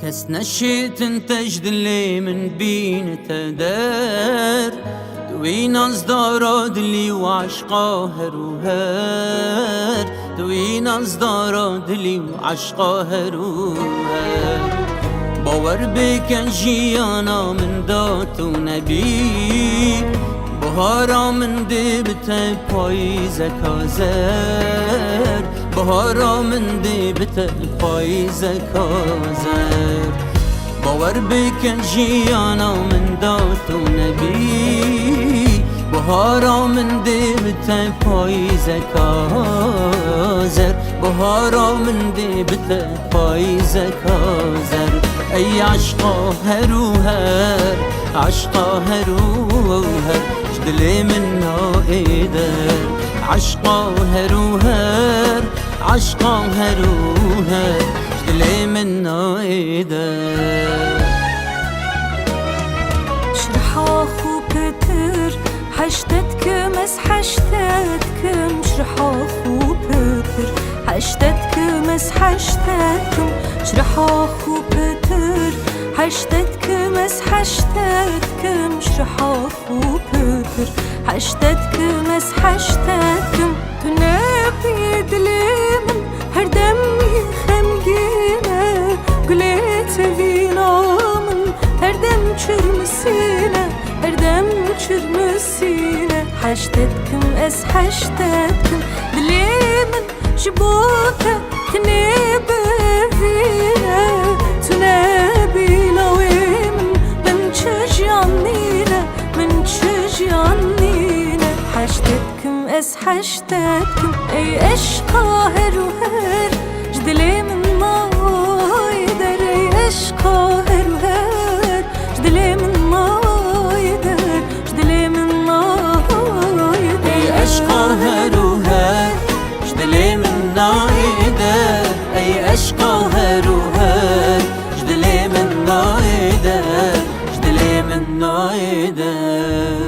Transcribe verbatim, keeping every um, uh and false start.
Kes neşêtin te ji dilê min bînite der. Tu wî nazdara dilî û eşqa her û her. Tu wî nazdara dilî û eşqa her û her. Bawer bike jiyana min da tu nebî. Bahara min dê bi te payîzeka zer. Bahara min dê bi te payîzeka zer. Bawer bike jiyana min da tu nebî. Bahara min dê bi te payîzeka zer. Bahara min dê bi te payîzeka zer. Ey eşqa her û her, eşqa her û her, ji dilê min nayê der. Eşqa her û her, eşqa her û her, ji dilê min nayê der. Ji riha xwe pitir, heşte dikim ez, heşte dikim, ji riha xwe pitir, heşte dikim ez, heşte dikim, ji riha xwe pitir, heşte dikim ez, heşte dikim, ji riha xwe pitir, heşte dikim ez, heşte dikim. Tu nebî dilê min her dem yê xemgîn e, gulê tevîna min her dem çirmisîn e, her dem çirmisîn e. Heşte dikim ez, heşte dikim, dilê min ji bo te tinê bevîne. Tu nebî lawê min, min çi jiyan nîne, min çi jiyan nîne. Heşte dikim ez, heşte dikim, ey eşqa her û her, ji dilê min nayê der. Ey eşqa her û her, ji dilê min nayê der, ji dilê min nayê der. Ey eşqa her û her, ji dilê min nayê der. Ey eşqa her û her, ji dilê min nayê der, ji dilê min nayê der.